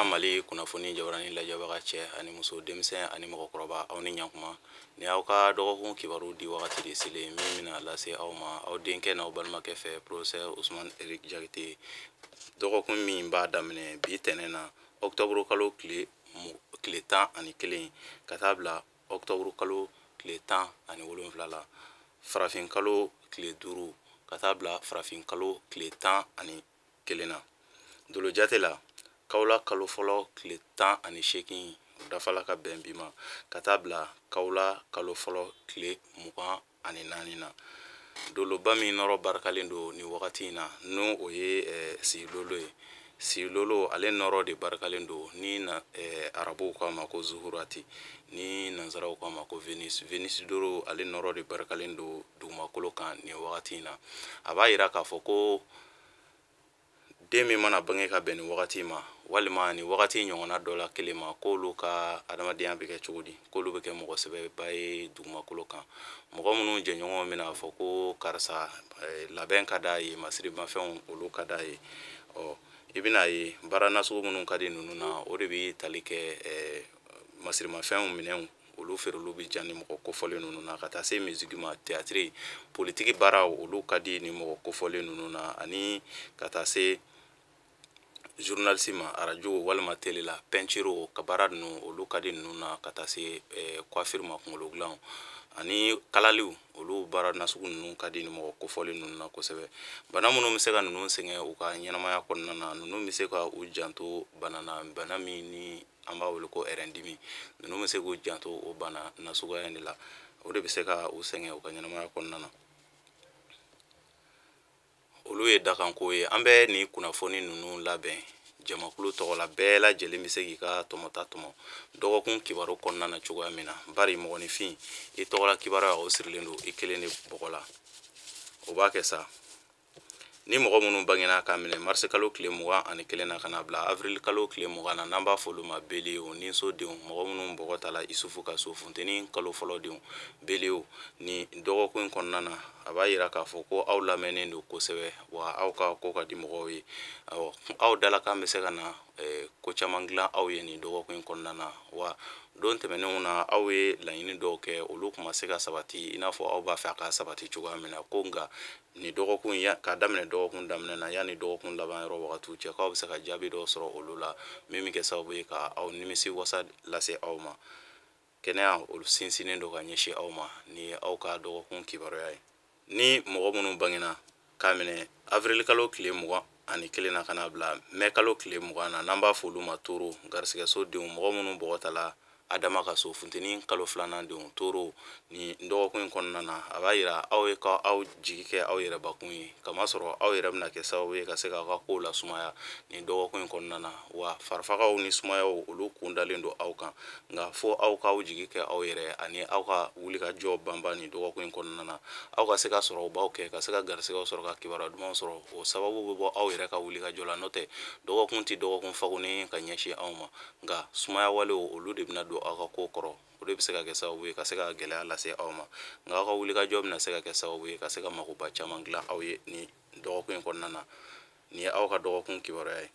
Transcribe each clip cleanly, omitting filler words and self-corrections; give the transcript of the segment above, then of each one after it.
Ɲɛta Mali kunnafoni jabarani lajɛbaga cɛ ani muso, denmisɛn ani mɔgɔkɔrɔba, aw ni ɲakuma. Ni aw ka dɔgɔkun kibaru di wagati de selen, min bɛna lase aw ma aw denkɛ n'aw balimakɛ fɛ, professeur Ousmane Eric Diakité. Dɔgɔkun min b'a daminɛ bi tɛnɛ na, octobre kalo tile 11 ka taa bila octobre kalo tile 17 la, farafin kalo tile 5 ka taa bila farafin kalo tile 11 na. Dolo jate la, kawula kalo fɔlɔ tile 18, o dafala ka bɛn bi ma, ka taa bila kawula kalo fɔlɔ tile 24 na. Doloba min nɔrɔ barikalen don nin wagati in na, n'o o ye silolo ye. Silolo ale nɔrɔ de barikalen don ni na, arabuw k'a ma ko zuhurati, ni nansaraw k'a ma ko Venus. Venus doro ale nɔrɔ de barikalen don dugumakolo kan nin wagati in na. A b'a yira k'a fɔ ko den min mana bange ka bɛn nin wagati ma, walima nin wagati ɲɔgɔnna dɔ la kelen ma, k'olu ka adamadenya bɛ kɛ cogo di, k'olu bɛ kɛ mɔgɔ sɛbɛba ye dugumakolo kan. Mɔgɔ minnu jɛɲɔgɔnw bɛna fɔ ko karisa, labɛn ka d'a ye, masirimafɛnw olu ka d'a ye. I bɛna ye baara nasugu minnu ka di ninnu na, o de bɛ tali kɛ masirimafɛnw minɛnw olu feerelu bɛ diya ni mɔgɔ kofɔlen ninnu na, ka taa se musique ma, théâtre, politiki baaraw olu ka di ni mɔgɔ kofɔlen ninnu na, ani ka taa se journaliste ma, arajo walima télé la, peinture ka baara ninnu olu ka di ninnu na, ka taa se coiffure ma, kunkolo dilanw ani kalaliw, olu baara nasugu ninnu ka di ni mɔgɔ kofɔlen ninnu na kosɛbɛ. Bana minnu bɛ se ka ninnu sɛgɛn u ka ɲɛnamaya kɔnɔna na, ninnu bɛ se ka u janto bana na, bana min ni an b'a wele ko ɛrɛndimi. Ninnu bɛ se k'u janto o bana nasuguya in de la, o de bɛ se ka u sɛgɛn u ka ɲɛnamaya kɔnɔna na. Olu ye dakanko ye. An bɛ nin kunnafoni ninnu labɛn jamakulu tɔgɔ la, bɛɛ lajɛlen bɛ se k'i ka tɔmɔta tɔmɔ dɔgɔkun kibaru kɔnɔna na cogoya min na, bari mɔgɔninfin i tɔgɔla kibaruya o sirilen don i kelen de bɔgɔ la. O b'a kɛ sa ni mɔgɔ minnu bangena k'a minɛ marisi kalo tile 21 na ka na bila avril kalo tile 20 na, n'an b'a fɔ olu ma beliyew, ninsodenw, mɔgɔ minnu bɔgɔ ta la Isufu ka so, funteni kalo fɔlɔ denw, beliyew. Ni dɔgɔkun in kɔnɔna na, a b'a yira k'a fɔ ko aw lamɛnnen don kosɛbɛ, wa aw ka ko ka di mɔgɔw ye. Awɔ, aw dalakan bɛ se ka na ko caman dilan aw ye nin dɔgɔkun in kɔnɔna na. Wa don tɛmɛnenw na, aw ye laɲini dɔw kɛ, olu kun ma se ka sabati i n'a fɔ aw b'a fɛ a ka sabati cogoya min na. Ko nka nin dɔgɔkun ya, k'a daminɛ dɔgɔkun daminɛ na yanni dɔgɔkun laban yɔrɔ wagatiw cɛ, k'aw bɛ se ka jaabi dɔw sɔrɔ olu la, min bɛ kɛ sababu ye ka aw nimisi wasa lase aw ma. Kɛnɛya olu sinsinnen don ka ɲɛsin aw ma ni aw ka dɔgɔkun kibaruya ye. Ni mɔgɔ minnu bangena k'a minɛ avril kalo tile 21 na ka na bila mɛ kalo tile 20 na, n'an b'a fɔ olu ma toro, garisigɛso denw, mɔgɔ minnu bɔgɔ ta la Adama ka so, funteni kalo filanan denw, toro. Ni dɔgɔkun in kɔnɔna na, a b'a yira aw ye ka aw jigi kɛ aw yɛrɛ bakun ye, kamasɔrɔ aw yɛrɛ bɛna kɛ sababu ye ka se k'aw ka kow lasumaya nin dɔgɔkun in kɔnɔna na. Wa farifagaw ni sumayaw olu kun dalen don aw kan, nka fo aw k'aw jigi kɛ aw yɛrɛ ani aw ka wulikajɔ banban nin dɔgɔkun in kɔnɔna na, aw ka se ka sɔrɔbaw kɛ, ka se ka garisigɛw sɔrɔ, ka kibaruya dumanw sɔrɔ. O sababu bɛ bɔ aw yɛrɛ ka wulikajɔ la, n'o tɛ dɔgɔkun tɛ dɔgɔkun fagonen ka ɲɛsin aw ma, nka sumaya walew olu de bɛna don aw ka ko kɔrɔ, o de bɛ se ka kɛ sababu ye ka se ka gɛlɛya lase aw ma. Nka aw ka wulikajɔ bɛna se ka kɛ sababu ye ka se ka makoba caman dilan aw ye nin dɔgɔkun in kɔnɔna na. Nin ye aw ka dɔgɔkun kibaruya ye.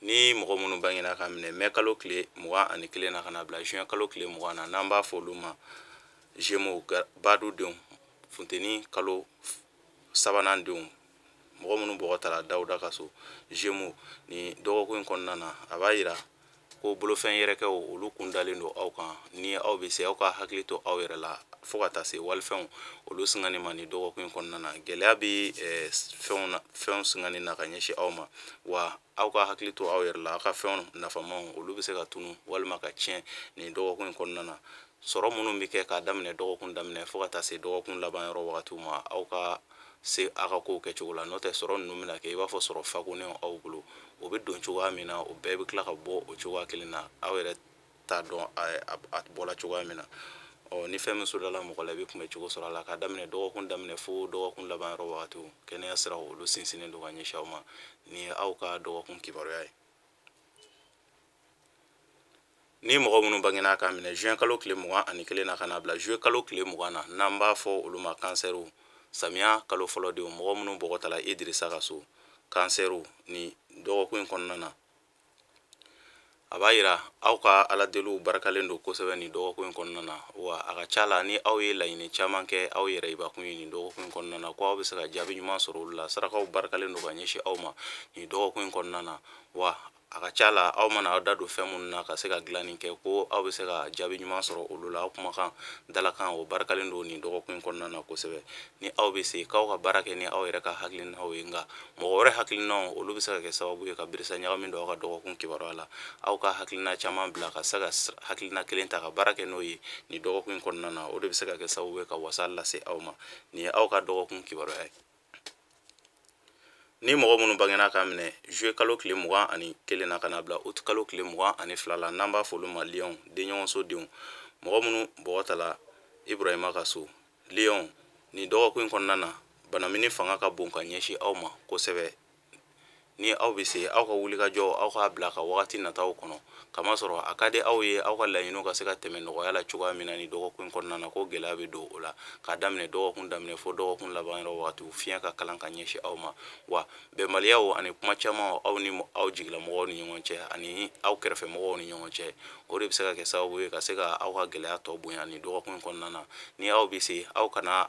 Ni mɔgɔ minnu bangena ka minɛ mɛ kalo tile 21 na ka na bila juin kalo tile 20 na, n'an b'a fɔ olu ma Gémeaux, badu denw, funteni kalo sabanan denw, mɔgɔ minnu bɔgɔ ta la Dawuda ka so, Gémeaux. Nin dɔgɔkun in kɔnɔna na, a b'a yira ko bolofɛn yɛrɛkɛw olu kun dalen don aw kan, ni aw bɛ se aw ka hakili to aw yɛrɛ la fo ka taa se walifɛnw olu singani ma nin dɔgɔkun in kɔnɔna na. Gɛlɛya bɛ fɛnw na, fɛnw singani na ka ɲɛsin aw ma, wa aw ka hakili to aw yɛrɛ la, aw ka fɛnw nafamaw olu bɛ se ka tunu walima ka tiɲɛ nin dɔgɔkun in kɔnɔna na. Sɔrɔ minnu bɛ kɛ k'a daminɛ dɔgɔkun daminɛ fo ka taa se dɔgɔkun laban yɔrɔ wagatiw ma, aw ka se aw ka kow kɛcogo la, n'o tɛ sɔrɔ ninnu bɛna kɛ i b'a fɔ sɔrɔ fagonnen aw bolo, o bɛ don cogoya min na, o bɛɛ bɛ tila ka bɔ o cogoya kelen na, aw yɛrɛ t'a dɔn a bɔla cogoya min na. Ni fɛn min sɔrɔla mɔgɔ la, i bɛ kunbɛ cogo sɔrɔ a la, k'a daminɛ dɔgɔkun daminɛ fo dɔgɔkun laban yɔrɔ wagatiw, kɛnɛya siraw olu sinsinnen don ka ɲɛsin aw ma. Nin ye aw ka dɔgɔkun kibaruya ye. Ni mɔgɔ minnu bangena k'a minɛ juin kalo tile 21 na ka na bila juillet kalo tile 20 na, n'an b'a fɔ olu ma kansɛriw, samiya kalo fɔlɔ denw, mɔgɔ minnu bɔgɔ ta la Idirisa ka so, kansɛriw. Ni dɔgɔkun in kɔnɔna na, A b'a yira aw ka aladeliw barikalen don kosɛbɛ nin dɔgɔkun in kɔnɔna na. Wa a ka ca la ni aw ye laɲini caman kɛ aw yɛrɛ ibakun ye nin dɔgɔkun in kɔnɔna na, ko aw bɛ se ka jaabi ɲuman sɔrɔ olu la. Sarakaw barikalen don ka ɲɛsin aw ma nin dɔgɔkun in kɔnɔna na. Wa a ka ca la aw mana aw da don fɛn minnu na ka se ka dilanni kɛ, ko aw bɛ se ka jaabi ɲuman sɔrɔ olu la. Aw kumakan dalakan o barikalen don nin dɔgɔkun in kɔnɔna na kosɛbɛ. Ni aw bɛ se k'aw ka baara kɛ ni aw yɛrɛ ka hakilinaw ye, nka mɔgɔ wɛrɛ hakilinaw olu bɛ se ka kɛ sababu ye ka birisa ɲagami don aw ka dɔgɔkun kibaruya la. Aw ka hakilina caman bila ka se ka hakilina kelen ta ka baara kɛ n'o ye nin dɔgɔkun in kɔnɔna na, o de bɛ se ka kɛ sababu ye ka wasa lase aw ma. Nin ye aw ka dɔgɔkun kibaruya ye. Ni mɔgɔ minnu bangena k'a minɛ juillet kalo tile 21 na ka na bila août kalo tile 22 la, n'an b'a fɔ olu ma Lion denɲɔgɔnso denw, mɔgɔ minnu bɔgɔ tala Ibrahima ka so, Lion nin dɔgɔkun in kɔnɔna na banamini fanga ka bon ka ɲɛsin aw ma kosɛbɛ. Ni aw bɛ se aw ka wulikajɔ, aw k'a bila ka wagati nataw kɔnɔ, kamasɔrɔ a ka di aw ye aw ka laɲiniw ka se ka tɛmɛ nɔgɔya la cogoya min na nin dɔgɔkun in kɔnɔna na, ko gɛlɛya bɛ don o la. K'a daminɛ dɔgɔkun daminɛ fo dɔgɔkun laban yɔrɔ wagatiw, fiɲɛ ka kalan ka ɲɛsin aw ma. Wa bɛnbaliyaw ani kuma caman aw ni aw jigilamɔgɔw ni ɲɔgɔn cɛ ani aw kɛrɛfɛmɔgɔw ni ɲɔgɔn cɛ, o de bɛ se ka kɛ sababu ye ka se ka aw ka gɛlɛya tɔ bonya nin dɔgɔkun in kɔnɔna na. Ni aw bɛ se, aw kana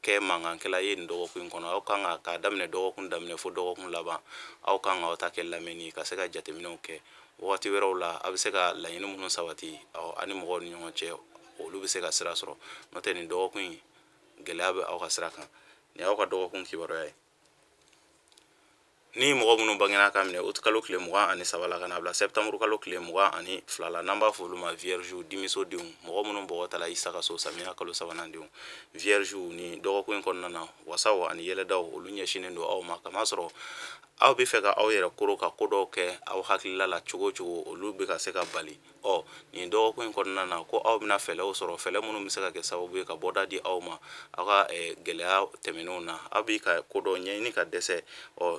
kɛ mankankɛla ye nin dɔgɔkun in kɔnɔ. Aw kan ka k'a daminɛ dɔgɔkun daminɛ fo dɔgɔkun laban, aw kan ka aw ta kɛ lamɛnni ka se ka jateminɛw kɛ. Wagati wɛrɛw la a bɛ se ka laɲini minnu sabati aw ni mɔgɔw ni ɲɔgɔn cɛ, olu bɛ se ka sira sɔrɔ. N'o tɛ nin dɔgɔkun in gɛlɛya bɛ aw ka sira kan. Nin y'aw ka dɔgɔkun kibaruya ye. Ni mɔgɔ minnu bangena ka minɛ août kalo tile 23 la ka na bila septembre kalo tile 22 la, n'an b'a fɔ olu ma vierge dimiso denw, mɔgɔ minnu bɔgɔ tala Isa ka so samiya kalo sabanan denw, vierge ni dɔgɔkun in kɔnɔna na wasaw ani yɛlɛdaw olu ɲɛsinnen don aw ma, kamasɔrɔ aw bɛ fɛ ka aw yɛrɛ koro ka ko dɔw kɛ aw hakilila la cogo o cogo, olu bɛ ka se ka bali. Nin dɔgɔkun in kɔnɔna na ko aw bɛna fɛɛrɛw sɔrɔ, fɛɛrɛ minnu bɛ se ka kɛ sababu ye ka bɔda di aw ma aw ka gɛlɛya tɛmɛnenw na. Aw bɛ ka ko dɔw ɲɛɲini ka dɛsɛ.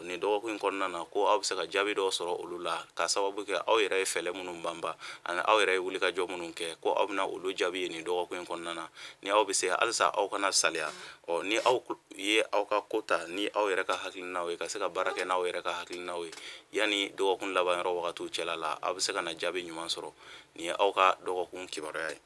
Nin dɔgɔkun in kɔnɔna na ko aw bɛ se ka jaabi dɔw sɔrɔ olu la, ka sababu kɛ aw yɛrɛ ye fɛɛrɛ minnu banba ani aw yɛrɛ ye wulikajɔ minnu kɛ, ko aw bɛna olu jaabi ye nin dɔgɔkun in kɔnɔna na. Ni aw bɛ se halisa aw kana saliya. Ni aw ye aw ka ko ta ni aw yɛrɛ ka hakilinaw ye, ka se ka baara kɛ n'aw yɛrɛ ka hakilinaw ye, yanni dɔgɔkun laban yɔrɔ wagatiw cɛla la, aw bɛ se ka na jaabi ɲuman sɔrɔ. Nin ye aw ka dɔgɔkun kibaruya ye.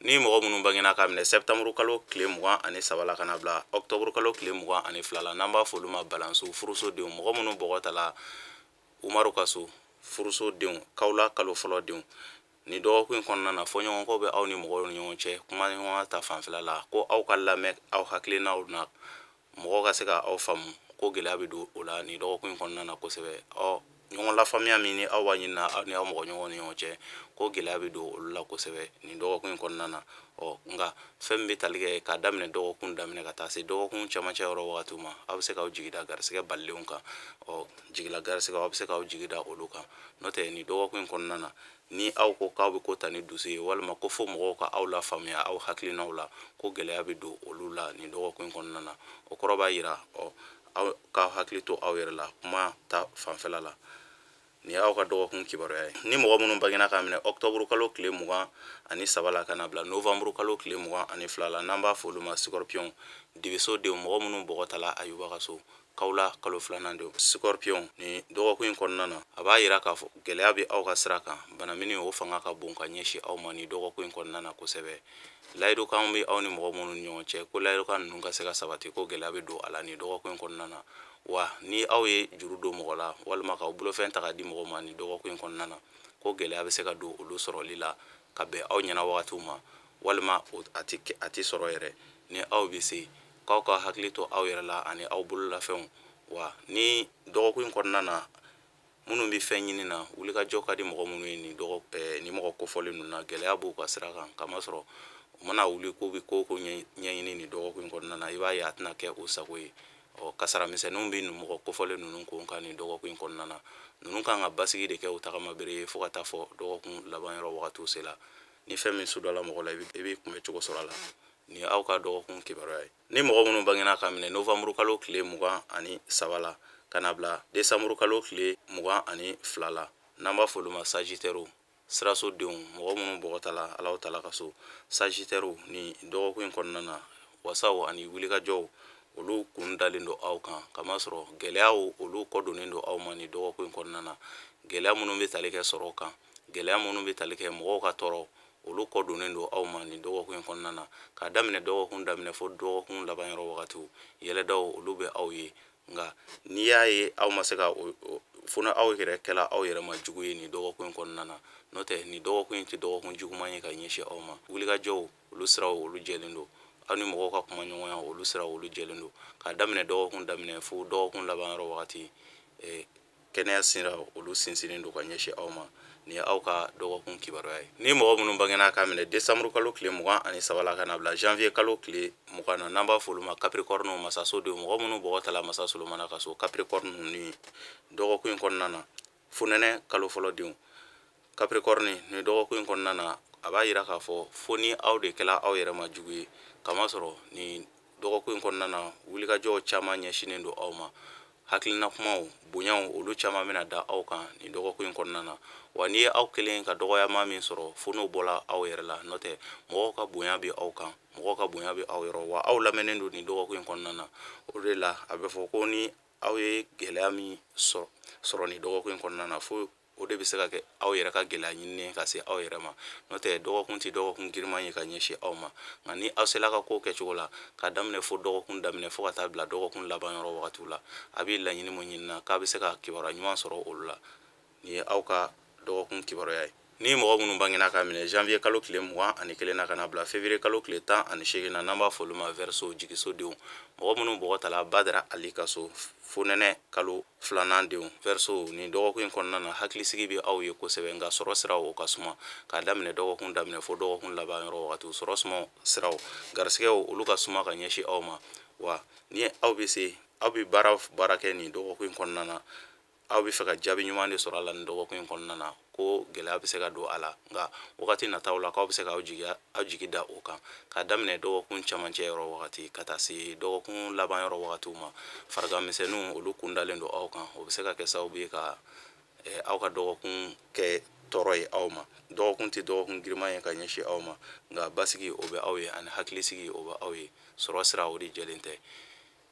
Ni mɔgɔ minnu bangena k'a minɛ septembre kalo tile 23 la ka na bila octobre kalo tile 22 la, n'an b'a fɔ olu ma balanso furuso denw, mɔgɔ minnu bɔgɔ tala Umaru ka so furuso denw, kawula kalo fɔlɔ denw, nin dɔgɔkun in kɔnɔna na fɔɲɔgɔnkɔ bɛ aw ni mɔgɔw ni ɲɔgɔn cɛ kuma ɲɔgɔnya ta fanfɛla la, ko aw ka lamɛn aw hakilinaw na, mɔgɔw ka se ka aw faamu, ko gɛlɛya bɛ don o la nin dɔgɔkun in kɔnɔna na kosɛbɛ. Ɲɔgɔn lafaamuya min ni aw b'a ɲini na aw ni aw mɔgɔ ɲɔgɔn ni ɲɔgɔn cɛ, ko gɛlɛya bɛ don olu la kosɛbɛ nin dɔgɔkun in kɔnɔna na. Nka fɛn min bɛ tali kɛ k'a daminɛ dɔgɔkun daminɛ ka taa se dɔgɔkun camancɛ yɔrɔ wagatiw ma, aw bɛ se k'aw jigi da garisɛgɛ balilenw kan. Jigila garisɛgɛ, aw bɛ se k'aw jigi da olu kan. N'o tɛ nin dɔgɔkun in kɔnɔna na, ni aw ko k'aw bɛ ko ta ni dusu ye, walima ko fo mɔgɔw ka aw lafaamuya aw hakilinaw la, ko gɛlɛya bɛ don olu la nin dɔgɔkun in kɔnɔna na. O kɔrɔ b'a yira aw k'aw hakili to aw yɛrɛ la kuma ta fanfɛla la. Nin y'aw ka dɔgɔkun kibaruya ye. Ni mɔgɔ minnu bangena k'a minɛ octobre kalo tile 23 la ka na bila novembre kalo tile 22 la, n'an b'a fɔ olu ma scorpion dibiso denw, mɔgɔ minnu bɔgɔ tala Ayuba ka so kawula kalo filanan denw, scorpion ni dɔgɔkun in kɔnɔna na a b'a yira k'a fɔ gɛlɛya bɛ aw ka sira kan. Banamini o fanga ka bon ka ɲɛsin aw ma nin dɔgɔkun in kɔnɔna na kosɛbɛ. Layidukanw bɛ aw ni mɔgɔ minnu ni ɲɔgɔn cɛ, ko layidukan ninnu ka se ka sabati, ko gɛlɛya bɛ don a la nin dɔgɔkun in kɔnɔna na. Wa ni aw ye juru don mɔgɔ la walima k'aw bolofɛn ta k'a di mɔgɔ ma nin dɔgɔkun in kɔnɔna na, ko gɛlɛya bɛ se ka don olu sɔrɔli la ka bɛn aw ɲɛna wagatiw ma, walima a tɛ sɔrɔ yɛrɛ. Ni aw bɛ se k'aw ka hakili to aw yɛrɛ la ani aw bololafɛnw. Wa ni dɔgɔkun in kɔnɔna na minnu bɛ fɛn ɲini na, wulikajɔ ka di mɔgɔ minnu ye nin mɔgɔ kofɔlen ninnu na, gɛlɛya b'u ka sira kan, kamasɔrɔ u mana wuli k'u bɛ ko o ko ɲɛɲini nin dɔgɔkun in kɔnɔna na, i b'a ye a tɛna kɛ u sago ye. Kasara misɛnninw bɛ nin mɔgɔ kofɔlen ninnu kun kan nin dɔgɔkun in kɔnɔna na. Ninnu kan ka basigi de kɛ u tagama bere ye fo ka taa fɔ dɔgɔkun laban yɔrɔ wagatiw sela. Ni fɛn min sudala mɔgɔ la, i b'i kunbɛ cogo sɔrɔ a la. Nin ye aw ka dɔgɔkun kibaruya ye. Ni mɔgɔ minnu bangena ka minɛ novembre kalo tile 23 la ka na bila décembre kalo tile 22 la, n'an b'a fɔ olu ma sagittaire siraso denw, mɔgɔ minnu bɔgɔ tala Alahu taala ka so, sagittaire ni dɔgɔkun in kɔnɔna na wasaw ani wulikajɔw olu kun dalen don aw kan, kamasɔrɔ gɛlɛyaw olu kɔ donnen don aw ma nin dɔgɔkun in kɔnɔna na. Gɛlɛya minnu bɛ tali kɛ sɔrɔ kan, gɛlɛya minnu bɛ tali kɛ mɔgɔw ka tɔɔrɔ, olu kɔ donnen don aw ma nin dɔgɔkun in kɔnɔna na. K'a daminɛ dɔgɔkun daminɛ fo dɔgɔkun laban yɔrɔ wagatiw, yɛlɛdaw olu bɛ aw ye. Nka n'i y'a ye aw ma se ka fo ni aw yɛrɛ kɛla aw yɛrɛ ma jugu ye nin dɔgɔkun in kɔnɔna na, n'o tɛ nin dɔgɔkun in tɛ dɔgɔkun juguman ye ka ɲɛsin aw ma. Wulikajɔw olu siraw olu jɛlen don, aw ni mɔgɔw ka kumaɲɔgɔnya olu siraw olu jɛlen don. K'a daminɛ dɔgɔkun daminɛ fo dɔgɔkun laban yɔrɔ wagati, kɛnɛya sira olu sinsinnen don ka ɲɛsin aw ma. Nin ye aw ka dɔgɔkun kibaruya ye. Ni mɔgɔ minnu bangena k'a minɛ décembre kalo tile 23 la ka na bila janvier kalo tile 20 na, n'an b'a fɔ olu ma Capricorne masaso denw, mɔgɔ minnu bɔgɔ tala masa Solomana ka so, Capricorne ni dɔgɔkun in kɔnɔna na, fonɛnɛ kalo fɔlɔ denw, Capricorne ni dɔgɔkun in kɔnɔna na, a b'a yira k'a fɔ fo ni aw de kɛla aw yɛrɛ ma jugu ye, kamasɔrɔ ni dɔgɔkun in kɔnɔna na wulikajɔw caman ɲɛsinnen don aw ma. Hakilina kumaw, bonyaw olu caman bɛna da aw kan nin dɔgɔkun in kɔnɔna na. Wa n'i ye aw kelen ka dɔgɔyama min sɔrɔ, fo n'o bɔla aw yɛrɛ la, n'o tɛ mɔgɔw ka bonya bɛ aw kan, mɔgɔw ka bonya bɛ aw yɔrɔ, wa aw lamɛnnen don nin dɔgɔkun in kɔnɔna na. O de la a bɛ fɔ ko ni aw ye gɛlɛya min sɔrɔ nin dɔgɔkun in kɔnɔna na, fo o de bɛ se ka kɛ aw yɛrɛ ka gɛlɛya ɲininen ka se aw yɛrɛ ma, n'o tɛ dɔgɔkun tɛ dɔgɔkun giriman ye ka ɲɛsin aw ma. Nka ni aw sela ka ko kɛcogo la, k'a daminɛ fo dɔgɔkun daminɛ fo ka taa bila dɔgɔkun laban yɔrɔ wagatiw la, a bɛ laɲini mun ɲini na k'a bɛ se ka kibaruya ɲuman sɔrɔ olu la. Nin ye aw ka dɔgɔkun kibaruya ye. Ni mɔgɔ minnu bangena k'a minɛ janvier kalo tile 21 na ka na bila février kalo tile 18 na, n'an b'a fɔ olu ma Verseau jigiso denw, mɔgɔ minnu bɔgɔ tala Badara Ali ka so, fonɛnɛ kalo filanan denw, Verseau nin dɔgɔkun in kɔnɔna na hakilisigi bɛ aw ye kosɛbɛ, nka sɔrɔ siraw o ka suma. K'a daminɛ dɔgɔkun daminɛ fo dɔgɔkun laban yɔrɔ wagatiw, sɔrɔ suma siraw garisigɛw olu ka suma ka ɲɛsin aw ma. Wa ni aw bɛ se, aw bɛ baara kɛ nin dɔgɔkun in kɔnɔna na, aw bɛ fɛ ka jaabi ɲuman de sɔrɔ a la nin dɔgɔkun in kɔnɔna na, ko gɛlɛya bɛ se ka don a la, nka wagati nataw la k'aw bɛ se k'aw jigi da o kan. K'a daminɛ dɔgɔkun camancɛ yɔrɔ wagati ka taa se dɔgɔkun laban yɔrɔ wagatiw ma, farigan misɛnninw olu kun dalen don aw kan, o bɛ se ka kɛ sababu ye ka aw ka dɔgɔkun kɛ tɔɔrɔ ye aw ma. Dɔgɔkun tɛ dɔgɔkun giriman ye ka ɲɛsin aw ma, nka basigi o bɛ aw ye ani hakilisigi o bɛ aw ye, sɔrɔ sira o de jɛlen tɛ.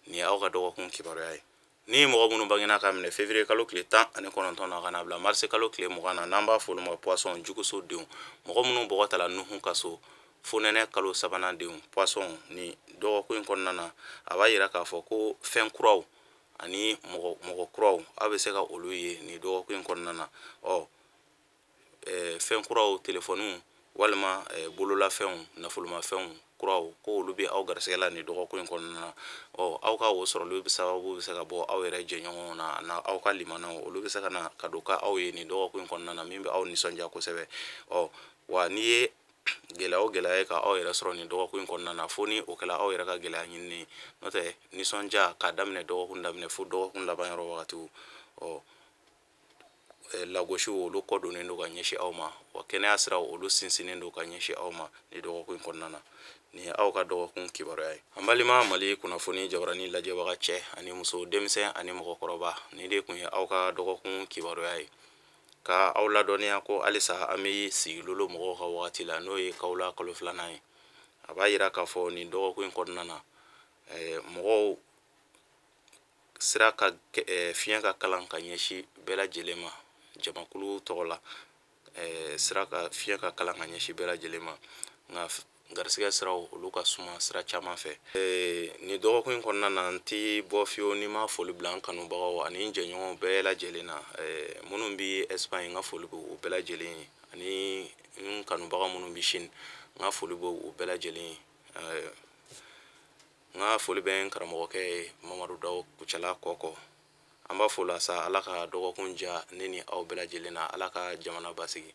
Nin ye aw ka dɔgɔkun kibaruya ye. Ni mɔgɔ minnu bangena k'a minɛ février kalo tile 19 na ka na bila mars kalo tile 20 na, n'an b'a fɔ olu ma Poisson juguso denw, mɔgɔ minnu bɔgɔ tala Nuhu ka so, fonɛnɛ kalo sabanan denw, Poisson ni dɔgɔkun in kɔnɔna na, a b'a yira k'a fɔ ko fɛn kuraw ani mɔgɔ kuraw aw bɛ se ka olu ye nin dɔgɔkun in kɔnɔna na. Fɛn kuraw, telefɔniw walima bololafɛnw, nafolomafɛnw kuraw, ko olu bɛ aw garisɛgɛ la nin dɔgɔkun in kɔnɔna na. Aw ka o sɔrɔli bɛ sababu bɛ se ka bɔ aw yɛrɛ jɛɲɔgɔnw na, na aw ka limanaw, olu bɛ se ka na ka don ka aw ye nin dɔgɔkun in kɔnɔna na, min bɛ aw nisɔndiya kosɛbɛ. Wa n'i ye gɛlɛya o gɛlɛya ye ka aw yɛrɛ sɔrɔ nin dɔgɔkun in kɔnɔna na, fo ni o kɛla aw yɛrɛ ka gɛlɛya ɲinini ye, n'o tɛ nisɔndiya k'a daminɛ dɔgɔkun daminɛ fo dɔgɔkun laban yɔrɔ wagatiw, lagosiw olu kɔ donnen don ka ɲɛsin aw ma, wa kɛnɛya siraw olu sinsinnen don ka ɲɛsin aw ma nin dɔgɔkun in kɔnɔna na. Nin ye aw ka dɔgɔkun kibaruya ye. An balima Mali kunnafoni jabarani lajɛbaga cɛ ani muso, denmisɛn ani mɔgɔkɔrɔba, nin de kun ye aw ka dɔgɔkun kibaruya ye. Ka aw ladɔnniya ko halisa an bɛ sigilolo mɔgɔw ka wagati la, n'o ye kawula kalo filanan ye. A b'a yira k'a fɔ nin dɔgɔkun in kɔnɔna na, mɔgɔw sira ka fiɲɛ ka kalan ka ɲɛsin bɛɛ lajɛlen ma, jamakulu tɔgɔ la, sira ka fiɲɛ ka kalan ka ɲɛsin bɛɛ lajɛlen ma, nka garisɛgɛ siraw olu ka suma sira caman fɛ. Nin dɔgɔkun in kɔnɔna na, n ti bɔ fiyewu ni ma foli bila n kanubagaw ani n jɛɲɔgɔnw bɛɛ lajɛlen na. Minnu bi Espagne, n ka foli bɛ u bɛɛ lajɛlen ye, ani n kanubaga minnu bi Chine, n ka foli bɛ u bɛɛ lajɛlen ye. N ka foli bɛ n karamɔgɔkɛ ye Mamadu Daw Kucala Kɔkɔ. An b'a fɔ la sa, Ala ka dɔgɔkun diya ne ni aw bɛɛ lajɛlen na, Ala ka jamana basigi.